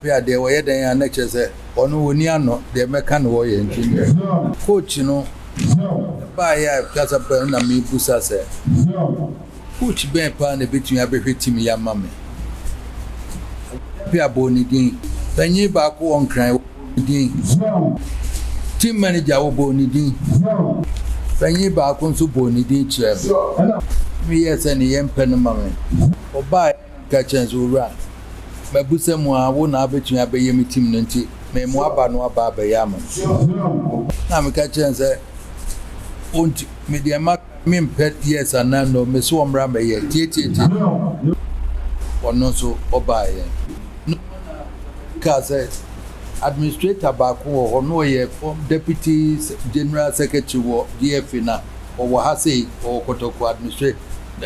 Appiah deɛ wɔyɛ dɛn a na kyerɛ sɛ ɔno ɔnni ano, deɛ mɛka no wɔyɛ nti deɛ. Coach no baeɛ a kasa pɛ na mebusa sɛ coach bɛn paa na ɛbɛtumi abɛhwɛ team yi ama me. Appiah bɔɔ ne din, panyin baako wɔ Nkran wɔbɔɔ ne din, team manager wɔbɔɔ ne din, panyin baako nso bɔɔ ne din kyerɛɛ me. Meyɛɛ sɛ ne yɛmpɛ no ma me. Ɔbaeɛ ka kyerɛ sɛ, "Owura, mabusa mu a wo na abɛtumi abɛyɛ me team no, nti memo aba no aba abɛyɛ ama me." Na meka kyerɛ sɛ ɔnti medeɛ ma mempɛ yes anaa no, me so ɔmmra mmɛyɛ tietietie. Ɔno nso ɔbaeɛ no kaa sɛ administrator baako wɔ hɔ na ɔyɛ deputy general secretary wɔ GFA na ɔwɔ ha sei, ɔwɔ Kɔtɔkɔ administrator,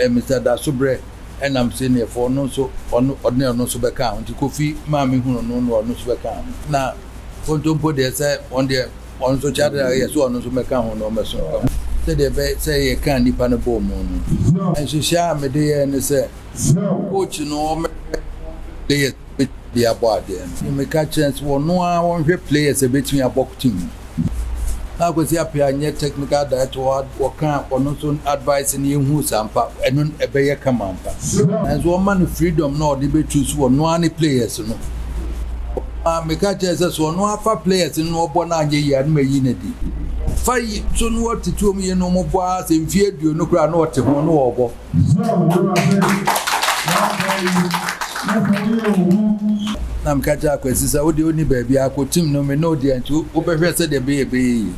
Mr Dasobrɛ, ɛnam sɛ neɛfo ɔno nso ɔno ɔne ɔno nso bɛka ho. Nti Kofi maame hunu no na ɔno nso bɛka ho, na kontompo deɛ sɛ ɔno deɛ ɔno nso kyade a yɛ so ɔno nso bɛka ho na ɔmɛso sɛdeɛ bɛ sɛ yɛka nipa no bɔɔ mu no. Nhyehyɛ a mede yɛ ne sɛ coach no ɔmɛhwɛ players de abɔ adeɛ no. Meka kyerɛ sɛ ɔno ara wɔnhwɛ players a bɛtumi abɔ team no, na Akwasi Appiah nyɛ technical director, wɔka ɔno nso advice no yɛhu saa mpa ɛno ɛbɛyɛ kama mpa, nanso wɔma no freedom na ɔde bɛtu so ɔno ara ne players no. Meka kyerɛ sɛ ɔno afa players no na ɔbɔ no anyɛ yie a, no mayi no di fa yi so no, wɔtete wɔm yie no, ɔmo bɔ a sɛ mfie 20 koraa na ɔte ho na ɔbɔ. Na meka kyerɛ Akwasi sɛ wode woni baabi akɔ team no me ne wo deɛ, nti wobɛhwɛ sɛdeɛ ɛbɛyɛ ɛbɛyɛ yie.